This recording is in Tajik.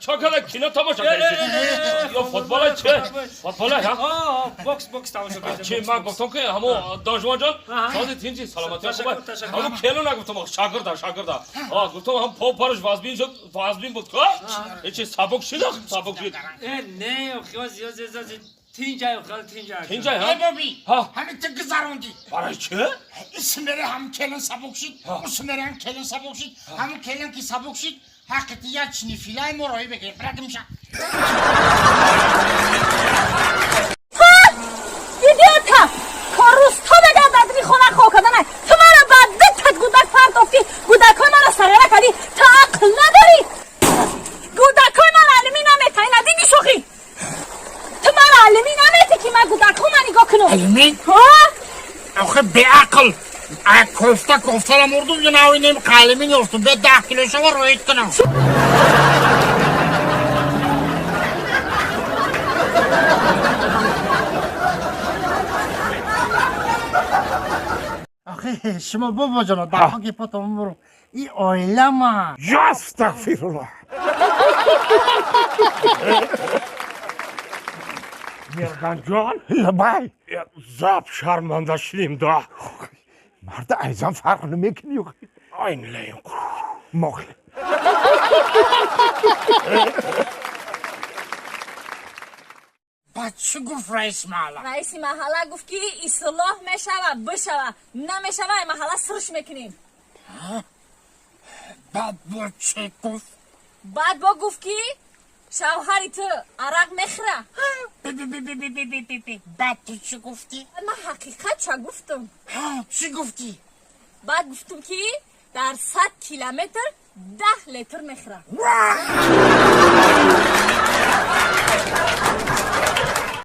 Чакала кино тамошо кардед? Ё футбола че? Футбола ҳа? Бокс, бокс тамошо кардем. Чи ман гуфтам ки ҳамо донжуан ҷон, сози тинчи саломатӣ хуб. Ҳамо кело нагуфтам, шогирда, шогирда. А гуфтам ҳам по параш вазбин шуд, вазбин буд ка? Ҳечи сабук шид, сабук шид. Э, не, хиёз, ёз, ёз, тинҷай, хел тинҷай. Тинҷай, ҳа? Ҳа? Эй боби, Ҳа. ҳамин ту гузарондӣ. Барои чӣ? Исмере ҳам келин сабук шид, усмере ҳам келин сабук шид, ҳамун келин ки сабук шид, ҳаққи як чинифилаи мо роҳӣ бигир. Бирагимша. Идиота! Корусто мегардад дари хона хоб кардана. Ту мара ба дутат гудак партофтӣ, гудакҳои мара сағира кардӣ. Ту ақл надорӣ? Гудакҳои мара алимӣ наметаи, надидӣ шӯхӣ? Ту мара алимӣ наметӣ ки ман гудакҳома нигоҳ кунам. Алимӣ? Ҳа? Охе беақл. А кофта кофтара мурдум, ё навинем қалимин ёфтум. Бе 10 кило шава роҳит кунам. Охе шумо бобоҷоно дар хоки потон буру. И оилама. Астағфируллоҳ. Мирғанҷон. Лабай. Зап шарманда шудем да. Марда айзан фарқ намекунӣ. Айнлаем. Мохли. Баъд чӣ гуфт раиси маҳалла? Раиси маҳалла гуфт ки ислоҳ мешава, бишава, намешава, ай маҳалла сирш мекунем. Баъд бо чӣ гуфт? Баъд бо гуфт ки шавҳари ту арақ мехӯра. Би-би-би-би-би-би-би. Баъд ту чӣ гуфтӣ? Ман ҳақиқат ча гуфтам. Ҳа, чӣ гуфтӣ? Баъд гуфтам ки дар 100 километр 10 литр мехӯра.